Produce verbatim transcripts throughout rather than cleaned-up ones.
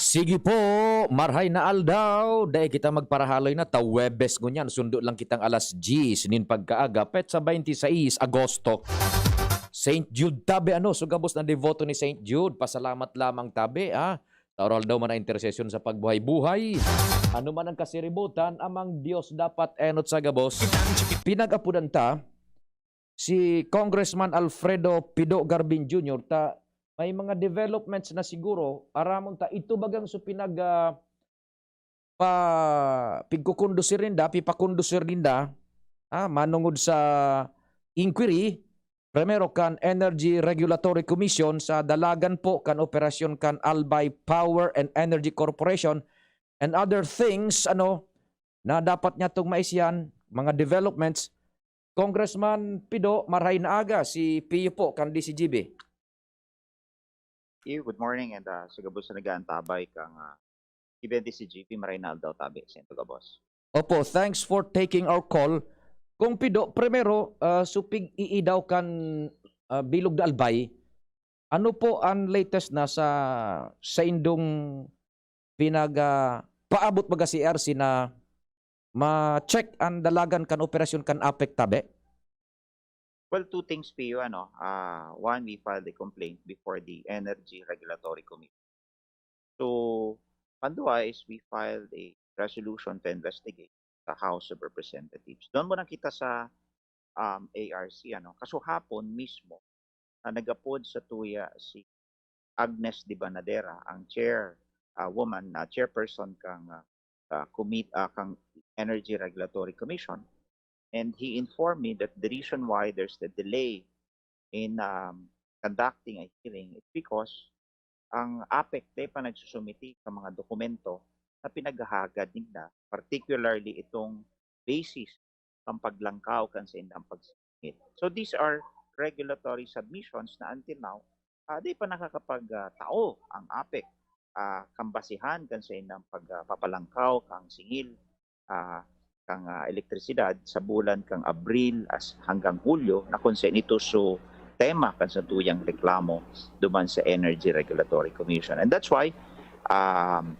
Sige po, marhay na aldaw. Dai kita magparahaloy na ta Huwebes ngunyan. Sundo lang kitang alas diyes nin pagkaaga, petsa twenty-six Agosto. Saint Jude tabi, ano, so gabos na deboto ni Saint Jude. Pasalamat lamang tabi, ha. Sa oral daw man na intersesyon sa pagbuhay-buhay. Ano man ang kasiributan, amang Dios dapat enot sa gabos. Pinag-apudan ta, si Congressman Alfredo Pido Garbin Junior ta may mga developments na siguro, aramon ta, ito bagang so pinag, ah, pa pigkukondusir ninda, pipakondusir ninda, ah, manongod sa inquiry, primero kan Energy Regulatory Commission sa dalagan po kan operasyon kan Albay Power and Energy Corporation and other things, ano, na dapat niya tong maisihan, mga developments. Congressman Pido, marhay na aga, si Pio po, kan D C G B. Iyo, good morning, and ah, sa gabos na nag-aantabay kang ah, G B N D C G P, maray na aldaw tabi, Sento Gabos. Opo, thanks for taking our call. Kung Pido, primero, ah, supig iidaw kan ah, Bilog na Albay, ano po ang latest na sa saindong pinag ah, paabot baga si R C na ma-check ang dalagan kan operasyon kan APEC tabi? Well, two things, Pio. Ano? Ah, one, we filed a complaint before the Energy Regulatory Commission. So, pandua is we filed a resolution to investigate sa House of Representatives. Doon muna kita sa um, A R C. Ano? Kaso hapon mismo, na nagapod sa tuya si Agnes de Banadera, ang chair, ah, woman, na chairperson kang ah, ah, commit, ah, kang Energy Regulatory Commission. And he informed me that the reason why there's the delay in um, conducting a hearing is because ang APEC dai pa nagsusumiti sa mga dokumento na pinaghahagad ninda, particularly itong basis kan paglangkaw kan saindang pagsingil. So these are regulatory submissions na until now, ah, dai pa nakakapagtao ang APEC ah, kan basihan kan saindang pagpapalangkaw kan singil ah, kan ah, elektrisidad sa bulan kan Abril as hanggang Hulyo, na kung saan ito so tema kan satuyang reklamo duman sa Energy Regulatory Commission. And that's why um,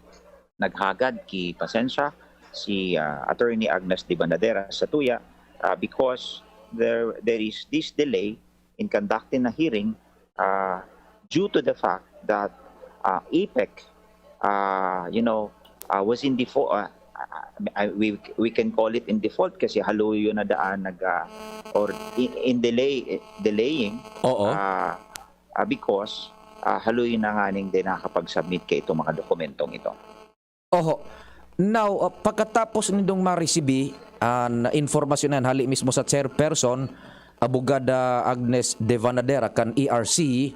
naghagad ki pasensya si ah, Attorney Agnes de Banadera sa tuya ah, because there there is this delay in conducting a hearing uh, due to the fact that uh, APEC, uh, you know, uh, was in default. Uh, uh, we, we can call it in default kasi haloy na daan nag uh, or in, in delay delaying Oo. Uh, uh, because uh, haloy na nga ning din nakakapag-submit kay itong mga dokumentong ito. Oho. Now, uh, pagkatapos nindong maresibi an impormasyon na hali mismo sa chairperson, Abogada Agnes de Vanadera kan E R C,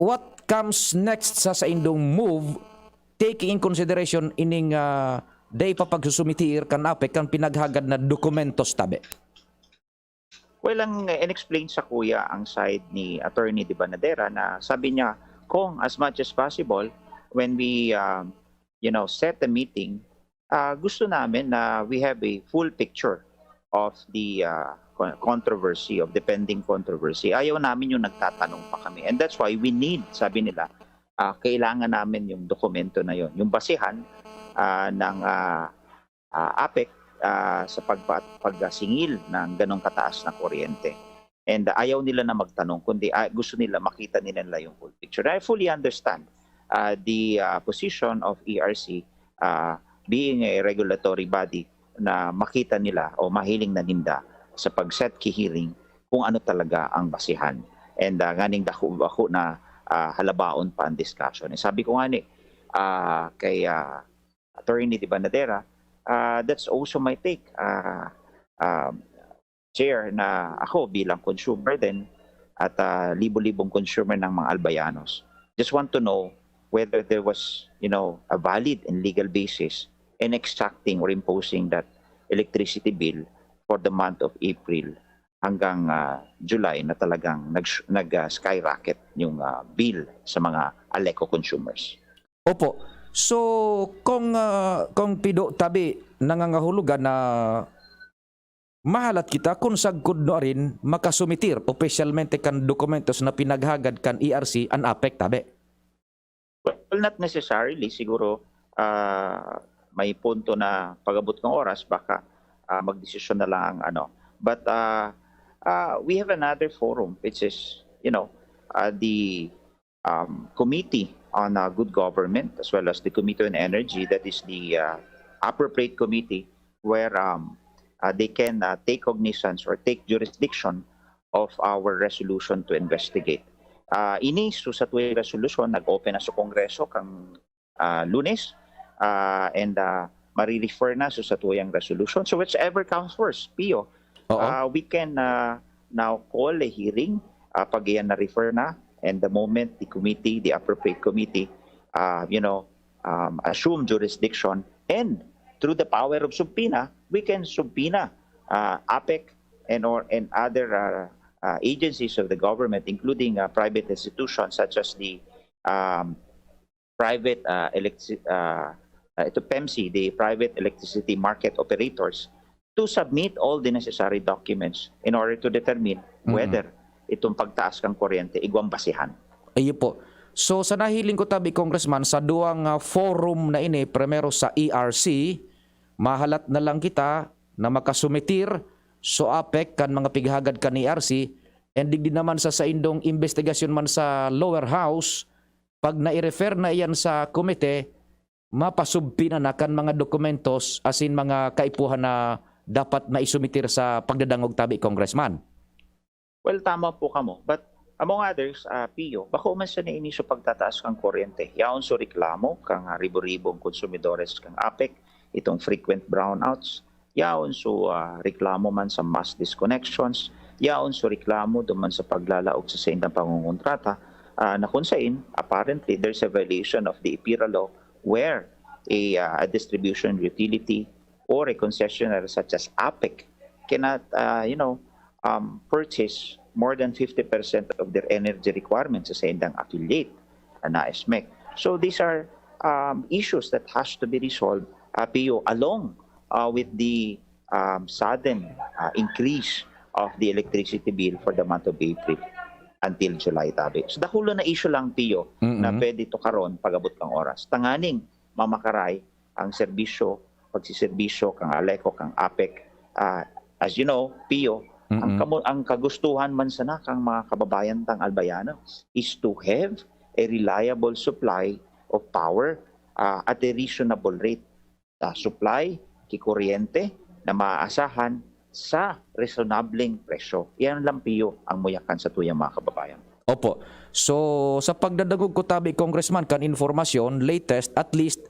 what comes next sa saindong move, taking in consideration ining uh, dai pa pagsusumitir kan APEC kan pinaghagad na dokumentos tabi? Well, ang in-explain sa kuya ang side ni Attorney De Banadera na sabi niya, kung as much as possible, when we uh, you know set the meeting, uh, gusto namin na we have a full picture of the uh, controversy, of the pending controversy. Ayaw namin yung nagtatanong pa kami. And that's why we need, sabi nila, uh, kailangan namin yung dokumento na yon, yung basihan uh, ng uh, uh, APEC uh, sa pagpa- pagsingil ng ganong kataas na kuryente. And ayaw nila na magtanong, kundi uh, gusto nila makita nila yung full picture. I fully understand uh, the uh, position of E R C uh, being a regulatory body na makita nila o mahiling na ninda sa pag-set ki hearing kung ano talaga ang basihan. And uh, nganing dako-dako na uh, halabaon pa ang discussion. Eh, sabi ko nga ni uh, kay uh, Attorney De Banadera, uh, that's also my take. Uh, uh, Chair, na ako bilang consumer din at uh, libo-libong consumer ng mga Albayanos, just want to know whether there was, you know, a valid and legal basis in exacting or imposing that electricity bill for the month of April hanggang uh, July na talagang nag, nag uh, skyrocket yung uh, bill sa mga Aleco consumers. Opo. So, kung uh, kung pido tabi nangangahulugan na mahalat kita kun sagkod no arin makasumitir opisyalmente kan dokumentos na pinaghagad kan E R C an APEC tabi. Well, not necessarily. Siguro, ah, may punto na pag-abot ng oras, baka, ah, magdesisyon na lang ang ano. But, ah, ah, we have another forum, which is, you know, ah, the, um, Committee on, ah, Good Government, as well as the Committee on Energy, that is the, ah, appropriate committee where, um, ah, they can, ah, take cognizance or take jurisdiction of our resolution to investigate. Ah, ini, so sa tuwing resolution, nag-open na sa Kongreso kang, ah, Lunes, ah, and, ah, marirefer na so sa tuyang resolution. So whichever comes first, Pio, Oo. ah, we can, ah, now call a hearing, ah, pag iyan na-refer na, and the moment the committee, the appropriate committee, ah, you know, um, assume jurisdiction, and through the power of subpoena, we can subpoena, ah, APEC and or, and other, ah, ah, agencies of the government, including, ah, private institutions such as the, um, private, ah, electri-, ah, ah, ito, PEMC, the private electricity market operators, to submit all the necessary documents in order to determine Mm. whether itong pagtaas kang kuryente igwang basihan. Iyo po. So, sa nahiling ko tabi, Congressman, sa duwang, ah, forum na ini, primero sa E R C, mahalat na lang kita na makasumitir so APEC kan mga pighagad kan E R C, and digdi naman sa saindong investigasyon man sa lower house, pag nai-refer na iyan sa komite, mapasubpina na kan mga dokumentos asin mga kaipuhan na dapat maisumitir sa pagdadangog tabi, Congressman. Well, tama po kamo. But among others, ah, Pio, bako man sa nainis sa pagtataas kang kuryente. Yaon so reklamo kang, ah, ribo-ribong konsumidores kang APEC, itong frequent brownouts. Yaon so, ah, reklamo man sa mass disconnections. Yaon so reklamo duman sa paglalaog sa saindang pangongontrata, ah, na kung sain, apparently, there's a violation of the EPIRA law where a, ah, a distribution utility or a concessionaire such as APEC cannot, ah, you know, um, purchase more than fifty percent of their energy requirements sa saindang affiliate, ah, na ESMEC. So these are, um, issues that has to be resolved, ah, Pio, along, ah, with the, um, sudden, ah, increase of the electricity bill for the month of April until July, tabi. So, dakulo na issue lang, Pio, na Mm-mm. pwede to karon pag-abot kang oras. Tanganing mamakaray ang serbisyo, pagsiserbisyo kang ALECO, kang APEC. Ah, as you know, Pio, ang Mm-mm. kamo-, ang kagustuhan man sana kang mga kababayan tang Albayano is to have a reliable supply of power, ah, at a reasonable rate. Sa supply, ki kuryente na maaasahan sa resonableng presyo. Yan lang, Pio, ang muyakan sa tuyang mga kababayan. Opo. So, sa pagdadangog ko tabi, Congressman, kan informasyon, latest, at least,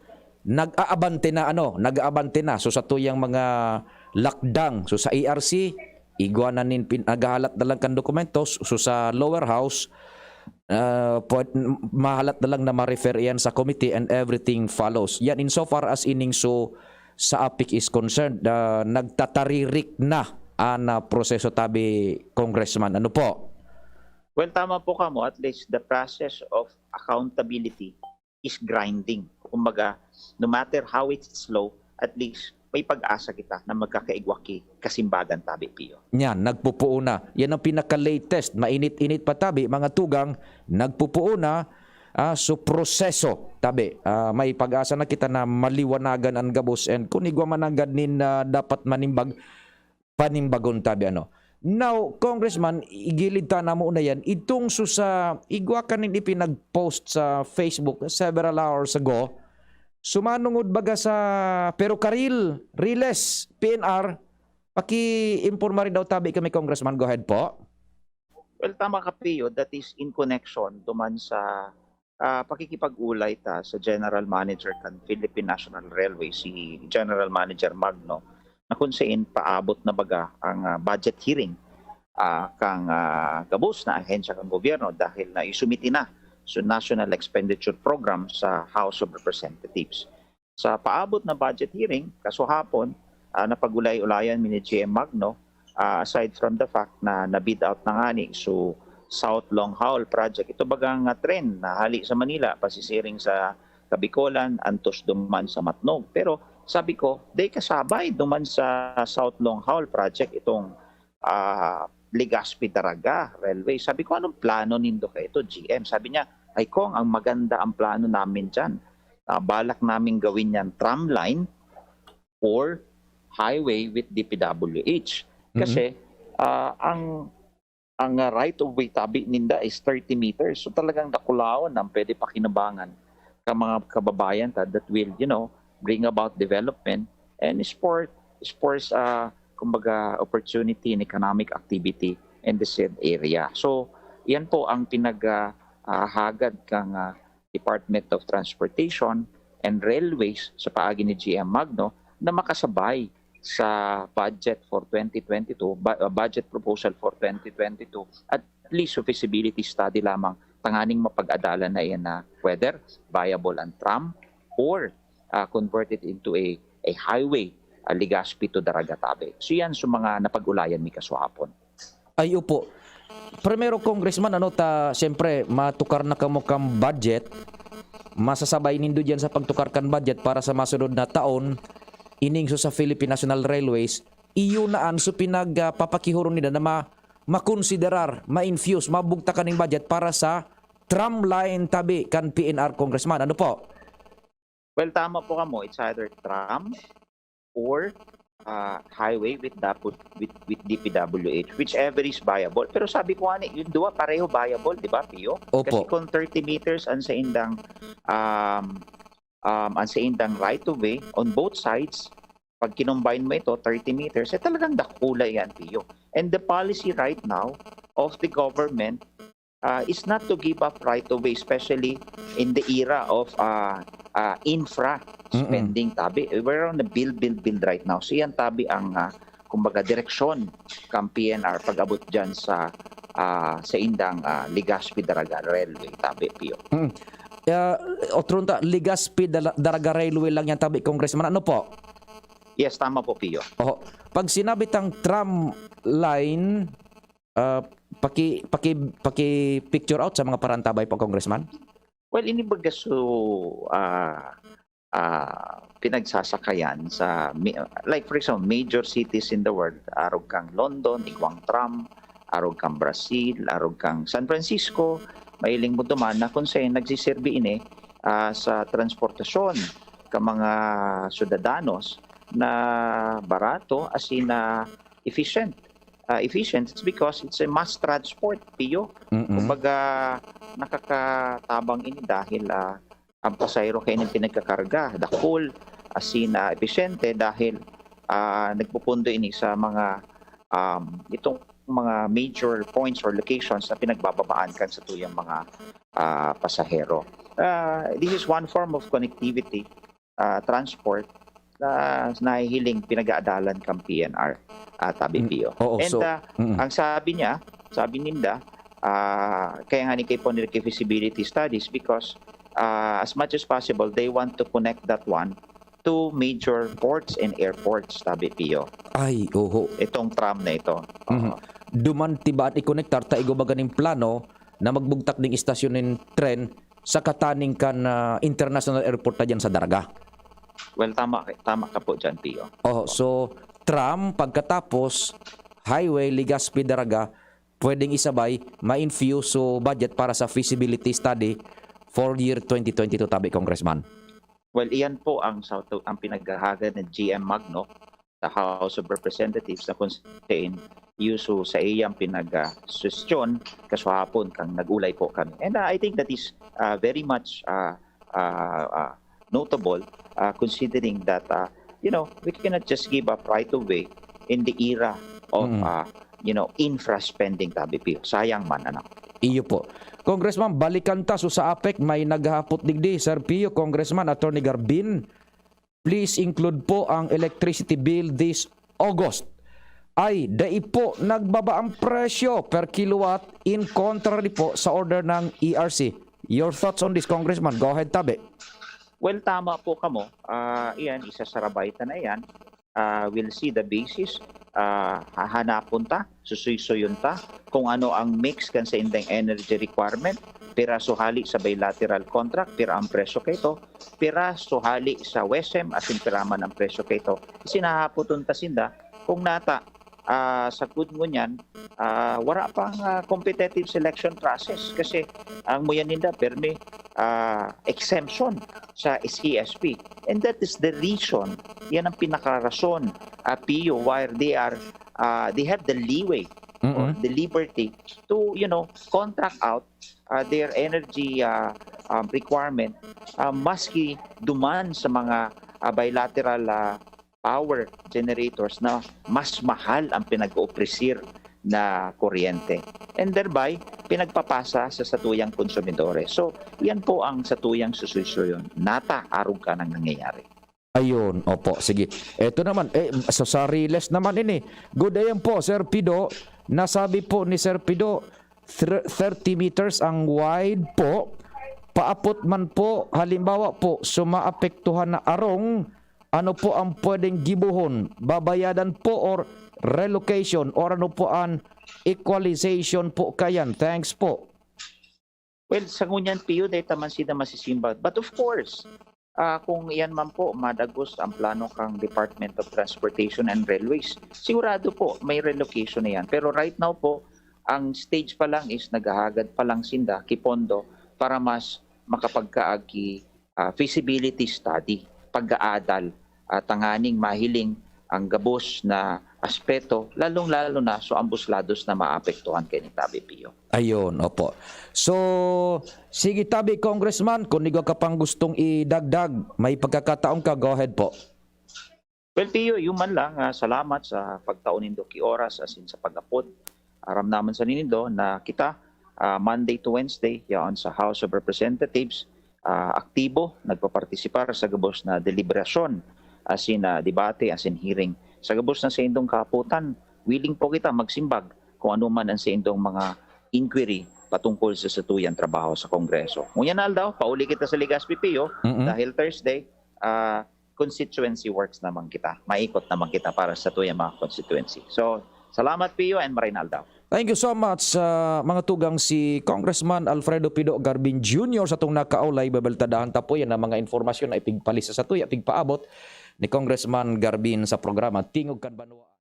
nag-aabante na, ano, nag-aabante na. So, sa tuyang mga lakdang, so sa E R C, igwa na nin pin-, naghahalat na lang kan dokumentos. So, sa lower house, ah, pwed-, mahalat na lang na ma-refer iyan sa committee and everything follows. Yan, insofar as ining so sa APEC is concerned, ah, nagtataririk na an, ah, proseso tabi, Congressman. Ano po? Well, tama po kamo. At least the process of accountability is grinding. Kumbaga, no matter how it's slow, at least may pag-asa kita na magkakaigwa ki kasimbagan tabi, Pio. Yan, nagpupuo na. Yan ang pinaka-latest. Mainit-init pa tabi, mga tugang, nagpupuo na, ah, so proseso. Tabi, ah, may pag-asa na kita na maliwanagan ang gabos and kung igwa man nanggad nin, ah, dapat manimbag, panimbagon tabi, ano. Now, Congressman, igilid ta na muna yan. Itong so sa, igwa kanin ipinag-post sa Facebook several hours ago, sumanungod baga sa Perocarril, Riles, P N R, paki-imporma rin daw tabi kami, Congressman. Go ahead po. Well, tama ka, Pio. That is in connection duman sa, ah, pakikipag-ulay ta sa General Manager kan Philippine National Railway, si General Manager Magno, na kung saan paabot na baga ang, ah, budget hearing, ah, kang, ah, gabos na ahensya kan gobyerno dahil na isumiti na sa National Expenditure Program sa House of Representatives. Sa paabot na budget hearing, kasuhapon, ah, napag-ulay-ulayan mi ni G M Magno, ah, aside from the fact na na-bid out na ngani so South Long Haul Project. Ito bagang, ah, tren na hali sa Manila, pasisiring sa Kabicolan, antos duman sa Matnog. Pero sabi ko, "Dai kasabay duman sa South Long Haul Project itong, ah, Legazpi-Daraga Railway." Sabi ko, "Anong plano nindo kaito, G M?" Sabi niya, "Ay, Cong, ang maganda ang plano namin diyan. Ah, balak naming gawin yan tram line or highway with D P W H." Kasi, ah, ang, ang, ah, right of way tabi ninda is thirty meters. So, talagang dakulaon ang pwede pakinabangan ka mga kababayan ta that will, you know, bring about development and sport, spurs, ah, kumbaga, opportunity and economic activity in the said area. So, yan po ang pinag, ah, ah, hagad kang, ah, Department of Transportation and Railways sa paagi ni G M Magno na makasabay sa budget for twenty twenty-two, ba-, uh, budget proposal for twenty twenty-two, at least sa feasibility study lamang tanganing mapag-adalan na iyan na whether viable ang tram or, uh, converted into a, a highway, uh, Legazpi to Daraga tabi. So yan sa mga napag-ulayan mi kasuhapon. Ay, opo. Primero, Congressman, ano ta, siyempre, matukar na kamo kan budget. Masasabay nindo diyan sa pagtukar kan budget para sa masunod na taon, ining so sa Philippine National Railways, iyo na an so pinag, ah, papakihuro ninda na ma-, makonsiderar, ma-infuse, mabugtak kaning budget para sa tram line tabi kan P N R, Congressman. Ano po? Well, tama po kamo. It's either tram or, ah, highway with dapo-, with, with D P W H, whichever is viable. Pero sabi ko nga ni, yung duwa pareho viable, di ba, Pio? Opo. Kasi kung thirty meters ang sa indang, um, um, ang sa indang right of way on both sides, pag kinombine mo ito, thirty meters, eh, talagang dakula yan, Pio. And the policy right now of the government, ah, is not to give up right of way, especially in the era of, ah, ah, infra Mm-mm. spending tabi. We're on the build, build, build right now. So yan tabi ang, ah, kumbaga, direksyon kan P N R pag-abot dyan sa, ah, sa indang, ah, Legazpi Daraga Railway tabi, Pio. Mm. Ah, otro ta, Legazpi Dala-, Daraga Railway lang yan tabi, Congressman. Ano po? Yes, tama po, Pio. Oho. Pag sinabi tang tram line, ah, paki-, paki-, paki-picture out sa mga parantabay po, Congressman. Well, ini baga so, ah, ah, pinagsasakayan sa mi-, like, for example, major cities in the world, arog kang London, igwang tram, arog kang Brazil, arog kang San Francisco, mahiling mo duman na kung saan nagsiserbi ini, ah, sa transportasyon ka mga syudadanos na barato, asin na efficient. Ah, efficient, it's because it's a mass transport, Pio. Mm-mm. Kumbaga, nakakatabang ini dahil, ah, ang pasahero kaini pinagkakarga, dakul, asin, ah, episyente dahil, ah, nagpupundo ini sa mga, um, itong mga major points or locations na pinagbababaan kan satuyang mga, ah, pasahero. Ah, this is one form of connectivity, ah, transport na nahihiling pinag-aadalan kan P N R, ah, tabi, Mm, Pio. Oo, And, so, ah, mm. ang sabi niya, sabi ninda, ah, kaya nga ni kay Ponrique feasibility studies because, ah, as much as possible, they want to connect that one to major ports and airports, tabi, Pio. Ay, oho. Itong tram na ito. Mhm. Oo. Duman tibaad ikonektar ta igwa ba ganing plano na magbugtak ning istasyon nin tren sa kataning kan, ah, international airport na diyan sa Daraga. Well, tama, tama ka po diyan, Pio. Oh, so, tram, pagkatapos, highway, Legazpi, Daraga, pwedeng isabay, ma-infuse so budget para sa feasibility study for year twenty twenty-two, tabi, Congressman. Well, iyan po ang sa, ang pinaghahagad ng G M Magno sa House of Representatives na kung saan yuso sa iyang pinag-, ah, sugestyon kasuhapon kang nag-ulay po kami. And, ah, I think that is, ah, very much, ah, ah, ah, notable, ah, considering that, ah, you know, we cannot just give up right away in the era of, Mm. ah, you know, infra spending, tabi, Pio. Sayang man, ano? Iyo po. Congressman, balikan ta. So, sa APEC, may naghahapot digdi, Sir Pio, Congressman, Attorney Garbin, please include po ang electricity bill this August. Ay, dai po nagbaba ang presyo per kilowatt in contrary po sa order ng E R C. Your thoughts on this, Congressman? Go ahead, tabi. Well, tama po kamo. Ah, iyan, isasarabay ta na iyan. Ah, we'll see the basis. Ah, hahanapon ta, susuysuyon ta kung ano ang mix kan sa indang energy requirement, pira suhali sa bilateral contract, pira ang presyo kaito, pira suhali sa WESM, asin pira man ang presyo kaito. Sinahapoton ta sinda kung nata ah, sagkod ngunyan, ah, wara pang, ah, competitive selection process kasi ang muya ninda permi, ah, exemption sa C S P. And that is the reason, yan ang pinakarason, ah, Pio, why they are, ah, they have the leeway or Mm-mm. the liberty to, you know, contract out, ah, their energy, ah, um, requirement, ah, maski duman sa mga, ah, bilateral, ah, power generators na mas mahal ang pinag-opresir na kuryente. And thereby, pinagpapasa sa satuyang konsumidores. So, yan po ang satuyang susuysyon. Nata, arog ka nang nangyayari. Ayun, opo, sige. Ito naman, eh, so sa Riles naman ini. Good, ayan po, Sir Pido. Nasabi po ni Sir Pido, thir- thirty meters ang wide po. Paapot man po, halimbawa po, so maapektuhan na arong, ano po ang pwedeng gibohon? Babayadan po or relocation or ano po ang equalization po kayan? Thanks po. Well, sa ngunyan, Pio, dahil taman sila masisimbag. But of course, ah, kung iyan man po, madagos ang plano kang Department of Transportation and Railways, sigurado po, may relocation na yan. Pero right now po, ang stage pa lang is naghahagad pa lang sinda ki pondo para mas makapagkaagi, ah, feasibility study, pag-aadal, ah, tanganing mahiling ang gabos na aspeto, lalong-lalo na so ambos lados na maapektuhan kay ni Tabi Pio. Ayun, opo. So, sige tabi, Congressman, kung igwa ka pang gustong idagdag, may pagkakataon ka, go ahead po. Well, Pio, yun man lang, ah, salamat sa pagtao nindo ki oras asin sa pag-apod. Aram naman sa nindo na kita, ah, Monday to Wednesday, yaon sa House of Representatives, ah, aktibo, nagpapartisipar sa gabos na deliberasyon, asin, ah, debate, asin hearing. Sa gabos na sa indong kahapotan, willing po kita magsimbag kung ano man ang sa indong mga inquiry patungkol sa satuyang trabaho sa Kongreso. Ngunyan na aldaw, pauli kita sa Legazpi, Pio, Mm-mm. dahil Thursday, ah, constituency works naman kita. Maikot naman kita para sa tuyang mga constituency. So, salamat, Pio, and maray na aldaw. Thank you so much, ah, mga tugang. Si Congressman Alfredo Pido Garbin Junior sa tong nakaulay. Babalitadahan ta po yan ang mga informasyon na ipigpalisa sa tuya, pigpaabot ni Congressman Garbin sa programa Tingog kan Banwa.